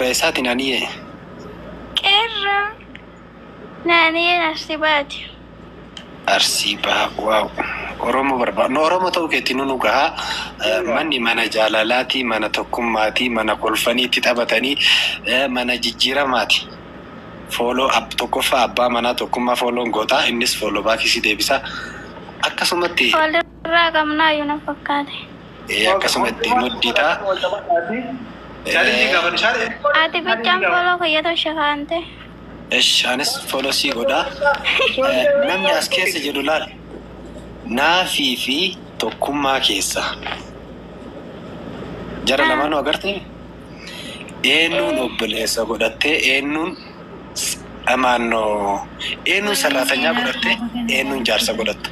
Warra eessaati naaniyyee? Qeerroo. Naaniyyeen Arsii Bahaati. Arsii Bahaa, wow. Oromoo barbaadnu Oromoo ta'uu keetti nu nu gahaa. Manni mana jaalalaati, mana tokkummaati, mana kolfanii itti taphatanii, mana jijjiiramaati. Follow tokkoffaa abbaa manaa tokkummaa follow gootaa, innis follow back si deebisa. Akkasumatti Walirraa qabnaayyuu na fakkaate. Akkasumatti mudditaa. Ati bichaan follow kiyyatu shakaante. Esh, anis follow sii godhaa. Namni as keessa jedhu laal. Naafii fi tokkummaa keessa. Jara lamaanuu agartee? Eenyuun obboleessa godhattee, eenyuun amaannoo, eenyuun sarraatanyaa godhattee, eenyuun jaarsa godhatte?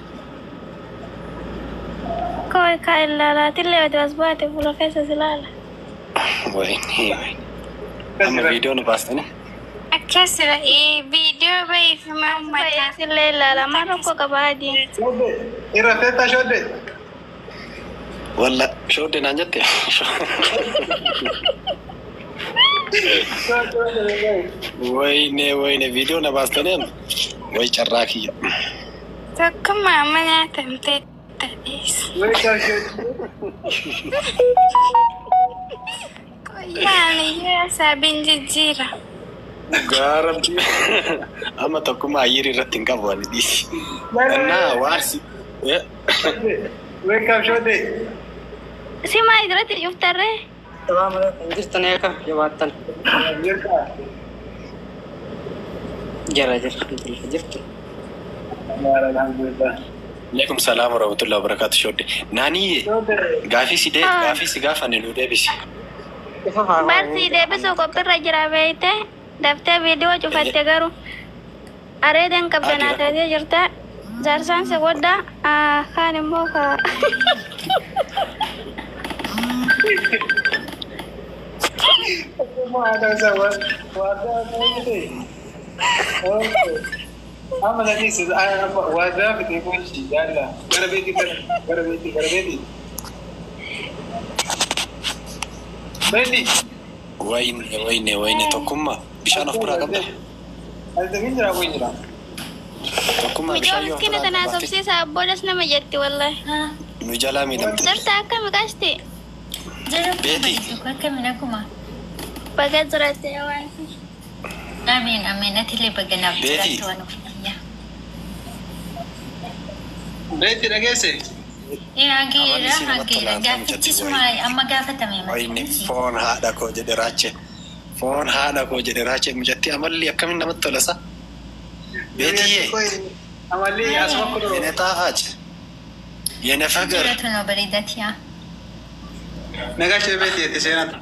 Koi ka ilaalaatillee ati as baate fuula keessa si ilaala. Wayini wayini. Amma viidiyoo nu baastanii? Akkas viidiyoo bahiif uummataa. Sillee ilaala maal rakkoo qaba adiin. Irra feetaa shoodde. Walla shoodde naan jette. Wayine wayine, viidiyoo na baastanii amma. Way carraa kiyya. Tokkummaa amma nyaatamtee ta'es. Qoyyaan saabiin jijjiira. Gaara amma tokkummaa ayyirii irratti hin qabu ani dhiisi. Innaa waarsi. Wake up shoodde. Si maal irratti cuftarree? Salaam alaikum. Jirtan eeka jabaattan. Jira jira, alhamdulillah, jirtu. Alhamdulillah. Alaikum salaam warahmatullahi wabarakatuh shoodde. Naanii gaafii si dee gaafii si gaafanne nu deebisi. Barsi deebisuu qophiirra jira beeyte, daftee viidiyoo cufatte garuu areedeen qabdanaa taatee jirta. Jaarsaan si godha, kaan immoo ka. Amma sadii waadaa fitee kun jaalla gara beetii, gara beetii, gara beetii. Beetii. Wayne wayne wayne, tokkummaa bishaan of biraa qabda. Altamii jira, kun jira. Tokkummaa Mucaa bishaan yoo of miskiina biraa tanaa qabaatte sobsiisa abboodas nama jetti wallahi. Nu jalaa miidhamte. Jirta, akkami qasti? Jira. Beetii. Akkamiin akkuma. Baga jiraatte waan. Amiin amiin, atillee baga naaf Beetii. jiraattu waan ofiyya. Beetii dhageesse. Ee Amalli hageera isii namatti hageera tola mucatti gaaffichi suma wayii. amma gaafatame Wayne miti. foon haadha koo jedhe raache. Foon haadha koo jedhe raache, mucatti amalli akkamiin namatti tola sa? Beetiyyee. Amalli asuma kun. የኔ ጣፋጭ የኔ ፍቅር Jiraatu noo bareedatiyaa. Nagashee beetii itti seenaa.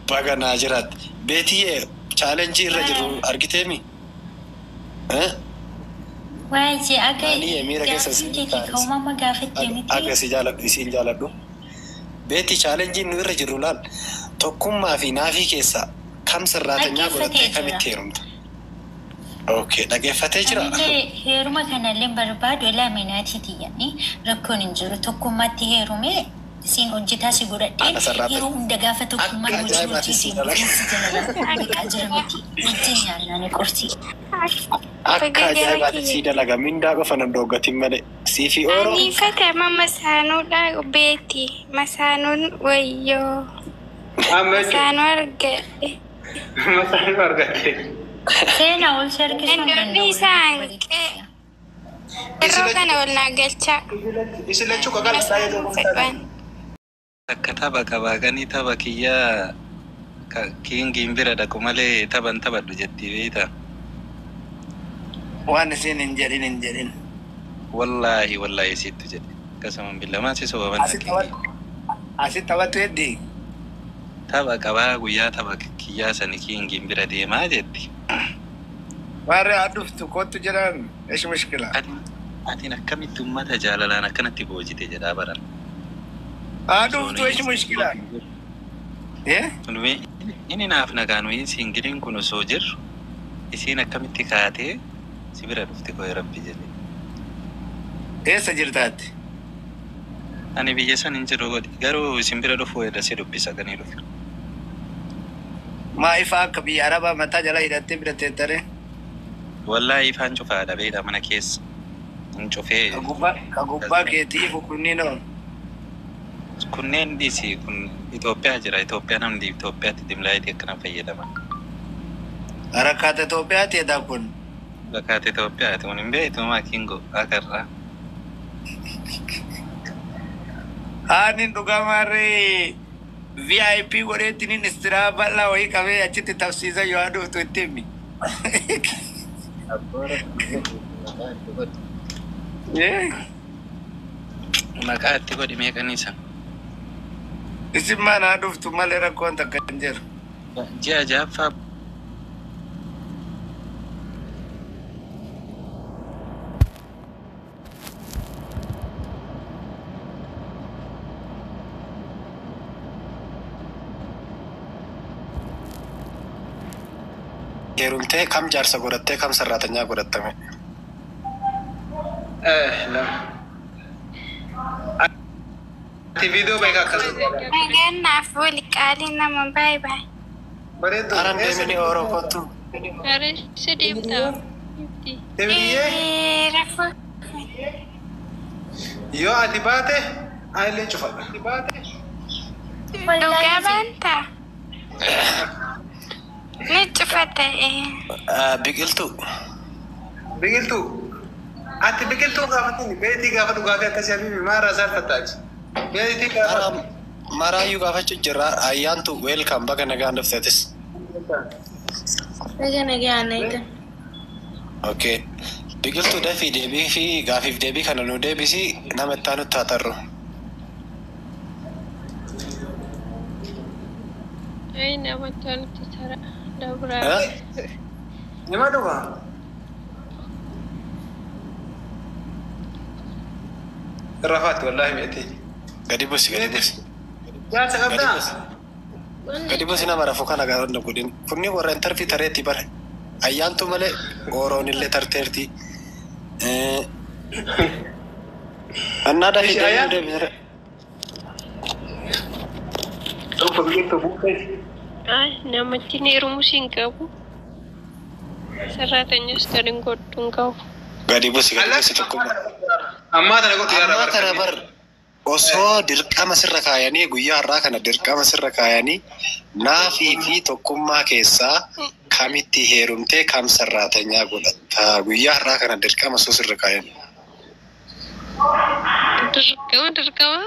Baga naa jiraatte. Beetiyyee, challenge irra jiru argiteemi? Waa'ee jee akka Naanii miira keessa gaaffii si keetii ka'uma amma gaafatte miti. Akka si jaaladhu isiin jaaladhu. Beetii, challenge nu irra jiru laal. Tokkummaa fi naafii keessa kam sirraatanyaa godhattee Dhaggeeffatee kamitti jira. heerumta? Okay, dhaggeeffatee jira. Anillee heeruma kanallee barbaadu ilaaminaatiiti jedhanii rakkoon hin jiru. Tokkummaatti heerume siin hojjetaa si godhadhee Ana sarraata. yeroo hunda gaafa tokkummaan Akka hojii ajaa'ibaatti hojii si deemu dalaga. keessa jala meeqaa jira miti wajjin nyaannaani qorsii. Akka ajaa'ibaatti si dalaga, mindaa qofa nan dhooggatin malee. Sii fi ooroo. Ani fatama masaanuudha beeti. Masaanuun wayyoo. Amma jechuudha. Masaanuu argadhe. Masaanuu argatte. Seenaa ol si harkisuu hin Indoonni danda'u. isaan yeroo kana ol naa galchaa. Isin lachuu qaqalaa Masaanuun fedhan. Akka tapha qabaaqanii tapha kiyyaa kiingiin bira dhaqu malee taphan taphadhu jettii beektaa? Waan isin hin jedhin hin jedhin. Wallaahi wallaahi siittu jedhe. Akkasuma billamaan si soba banna Asitti kiingii. Asitti taphattu heddii. Tapha qabaa guyyaa tapha kiyyaa sani kiingiin bira deemaa jetti. Warri haa dhuftu kottu jedhan ish mushkila. Atiin akkamitti uummata jaalalaan akkanatti boojite jedhaa baran. Haa dhuftu, ish mushkila. Eh? Inni naaf nagaa nuyi siingiliin kun osoo jirru isiin akkamitti kaatee si bira dhufti koo rabbi jedhe. Eessa jirtaatti? Ani biyya san hin jiru godhi, garuu isin bira dhufuu edda si dubbisa ganii dhufe. Maa ifaa akka biyya Arabaa mataa jala hidhattee bira teettare. Wallaahi ifaan cufaadha beektaa mana keessa. Hin cufee. Ka gubbaa keetii ifu kunniin hoo. Kunneen dhiisi kun Itoophiyaa jira. Itoophiyaa namni Itoophiyaatti dimlaayitii akkana fayyadama. Rakkaata Itoophiyaati edaa kun. Rakkaata Itoophiyaati kun hin beektu maa kingo akarraa. Aanin dhugamaarree VIP godheetti istiraa bal'aa wayii qabee achitti tabsiisa yoo aduutu itti himi. Maqaa itti godhi meeqanisa? Isin maan haa dhuftu malee rakkoon takka hin jiru. Ji'a ja'affaa Heerumtee kam jaarsa godhattee kam sarraatanyaa godhattame? Lama. Ati viidiyoo beekaa akkasuma. Nagaan naaf ooli qaalii nama baay'ee baay'ee. Bareedu. Aran deemini Oromoo kottu. Areessa deemtaa? Deebiyyee Rafuu. yoo ati baate anillee cufadha. Dhugaa baantaa? Ni cufata. Biqiltuu. Biqiltuu. Ati biqiltuu gaafatini beetii gaafa dhugaafii akkasii habibi maarraa saalfattaati. Beetii gaafa. Maraayyuu gaafachuu jirra. Ayyaantu welcome baga nagaan dhufteetis. Baga nagaan eegan. Okay. Biqiltuu dafii deebii fi gaafiif deebii kana nu deebisi nama itti aanutti haa tarru. Ay nama itti aanutti tara. Dabraa. Nima dhugaa? Rafaatti wallaahi meetii. Gadi busi gadi busi. Jaarsa qabdaa? Gadi busi nama rafu kana gara hin godhin. Kunni warra intarfii tareetti bare. Ayyaantu malee Oroon illee tarteerti. Annaa dafii deebii deebisire. Tokko biqiltuu buqqee. Ay namatti ni heerumus hin qabu. Sarraatanyas kan hin godhu hin qabu. Gadi busi gadi busi tokkummaa. Ammaa tana godhu yaada Ammaa tana bar osoo dirqama sirra kaayanii guyyaa har'aa kana dirqama sirra kaayanii naafii fi tokkummaa keessaa kamitti heerumtee kam sarraatanyaa godhatta guyyaa har'aa kana dirqama osoo sirra kaayanii. Dirqama dirqama.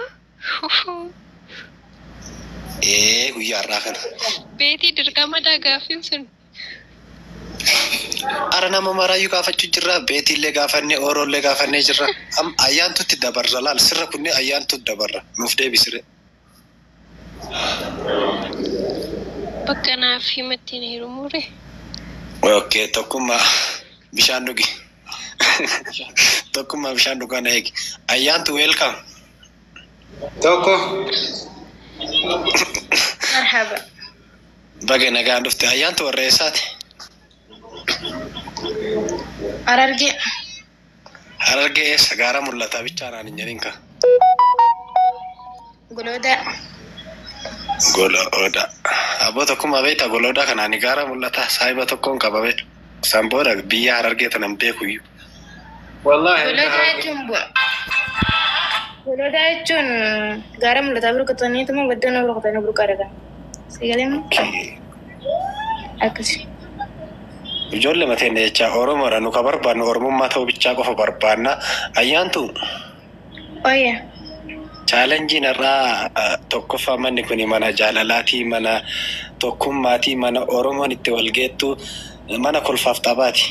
Ee guyyaa har'aa kana. Beetii dirqama gaaffiin sun. Ara nama maraayyuu gaafachuu jirra. Beetiillee gaafannee Oroollee gaafannee jirra. Ayyaantutti dabarra laal sirra kunneen ayyaantutti dabarra. Nuuf deebisire. Bakka naaf himatti hin heerumure. Okay, tokkummaa bishaan dhugi. Tokkummaa bishaan dhugaa na eegi. Ayyaantu welcome. Tokko. Marhaba. Baga nagaan dhufte. Ayyaantu warra eessaati? Harargee. Harargee eessa gaara mul'ataa bichaanaan hin jedhin ka. Goloodaa. Goloodaa. Abboo tokkummaa beektaa goloodaa kanaan gaara mul'ataa saayiba tokkoon qaba beektu. San booda biyya Harargee tanan beekuyyuu. Wallaahi. Goloodaa jechuun bu'a. Goloodaa jechuun gaara mul'ataa burqataniituma baddana burqatanii burqaa dhagan. Sagalee akkasi. Ijoollee mateen jecha Oromoodha nu ka barbaannu Oromummaa ta'uu bichaa qofa barbaanna. Ayyaantu. Oyya. Chaalenjiin irraa tokkoffaa manni kun mana jaalalaatii, mana tokkummaatii, mana Oromoon itti wal geettu, mana kolfaaf taphaati.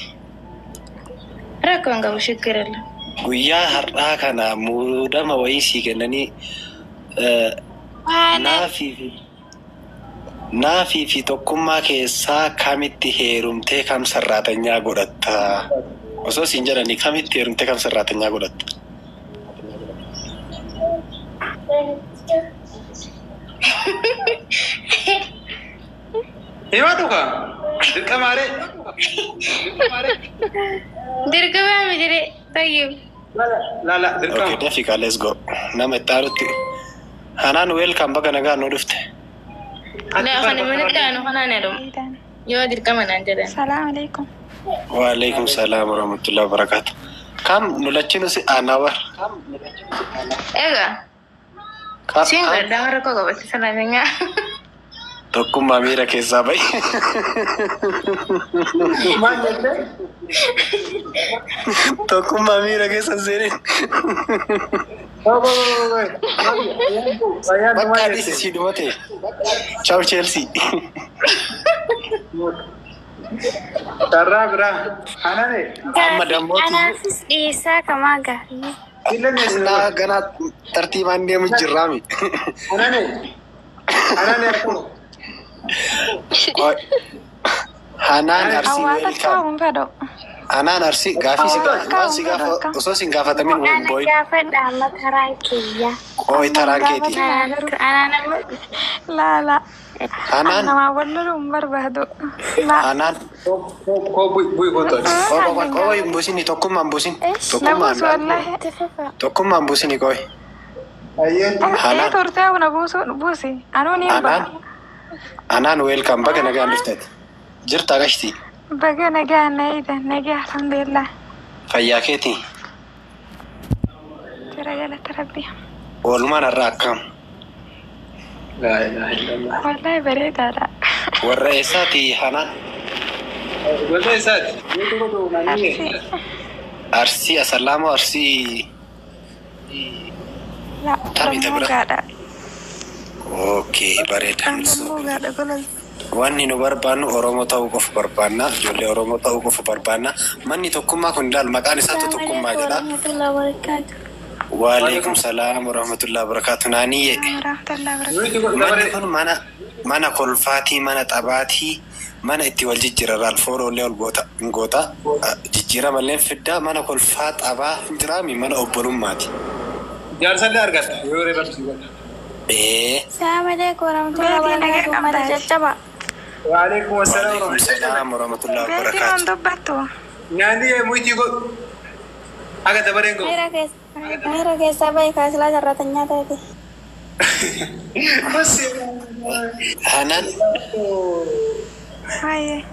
Rakkoon qabu shukiralla. Guyyaa har'aa kana muudama wayii sii kennanii naafii fi tokkummaa keessaa kamitti heerumtee kam sarraatanyaa godhatta? Osoo siin jedhanii kamitti heerumtee kam sarraatanyaa godhatta? Hima dhugaa? Dirqamaaree? Dirqamaa miti tayyib. Lala dirqama. Okay, dafii let's go. Nama itti aanutti. Hanaan welcome baga nagaan nu dhufte. Laa kana manatti aanu kanaan jedhamu. Yoo dirqama naan jedhan. Salaam alaikum. Waalaikum salaam warahmatullahi wabarakatuh. Kam nulachinu si anawar. Egaa. Siin gaddaa rakkoo qabatti salaaminyaa. Tokkummaa miira keessaa bahi. Maal jettee? Tokkummaa miira keessa seeneen. Bakka adiis isii dhumate. Ciao Chelsea. Carraa biraa. Anane. Amma dammooti. Anaafis dhiyeessaa kamaa gaarii. Innaa ganaa tartiibaan deemu jirraami. Anane. Anane akkuma. Hanaan Arsii Hawaasa welcome. kaa'uun fedhu. Hanaan Arsii gaafii si waan si gaafa osoo si hin gaafatamin Ana booyin. gaafadha amma taraan kiyya. Qooyi taraan keeti. Anaan amma Laa laa. Hanaan Namaa wal loluu hin barbaadu. Laa. Hanaan Koo bu'i kootu. qooyi hin buusini tokkummaa hin buusin. Na Tokkummaa buusu wallaahi. tokkummaa hin buusini qooyi. Ayyee. Ee Hanaan turtee na buusu buusi. Anuu ni Hanaan baha. Hanaan welcome baga nagaan dhufteeti. Jirta gashti Baga nagaa na eedan nagaa alhamdulillah. fayyaa keeti. Jira galata rabbi. Oolmaan har'a akkam? Laa ilaaha illallah. Wallaahi bareedaadha. Warra eessaati Hanaan? Gosa isaati. Arsii. Arsii Asallaamoo Arsii Laa Tamii bira. Lammuugaadha. Okay bareeda. Lammuugaadha gola. Wanni nu barbaannu Oromoo ta'uu qofa barbaanna. Ijoollee Oromoo ta'uu qofa barbaanna. Manni tokkummaa kun ilaal maqaan isaatu tokkummaa jedha. warahmatullahi wabarakatuh. Waalaikum salaam warahmatullahi wabarakatuh. Naaniyyee. Warahmatullahi wabarakatuh. Manni kun mana mana kolfaatii, mana taphaatii, mana itti wal jijjiiran foolollee ol goota hin goota. Jijjiirama illee fiddaa mana kolfaa taphaa hin jiraami mana obbolummaati. Jaarsallee argatta yoo reebamsi godha. Ee. Salaam alaikum warahmatullahi Beetii nagaa wabarakatuh. Mata qabdaa. caccaba. Waalaikum assalam Waalaikum salaam warahmatullahi Beetii wabarakatuh. waan dubbattu. Nyaanni muitii godhu. Aga dabareen godhu. Miira keessa miira keessaa bahi kaasilaa sarratanyaa taate. Hanaan Hayyee.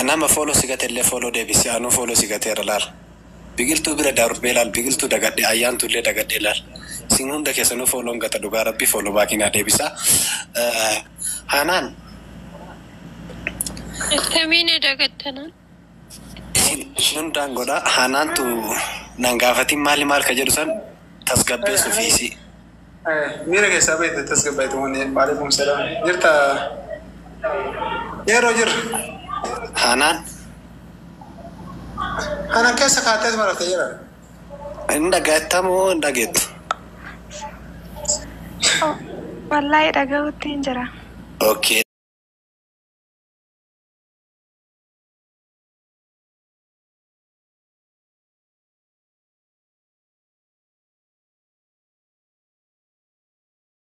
Nama follow si gate illee follow deebisi anuu follow si gateera laal. Biqiltuu bira darbee laal biqiltuu dagadhe ayyaantu illee dagadhe laal. Isin hunda keessanuu follown gata dhugaa rabbi follow baakinaa deebisa. Hanaan Akkamiin dagattanan? isin isin hundaan godha hanaantu nan gaafatin maali maal ka jedhu san tasgabbeessu fiisi. Miira keessaa bahe tasgabbaa'e wanni waalaikum salaam. Jirta yeroo jirra. Hanaan Hanan keessa kaattees maratte jira. hin dhagattamoo hin dhageettu? Wallaahi dhagahuutti hin jira. Okay.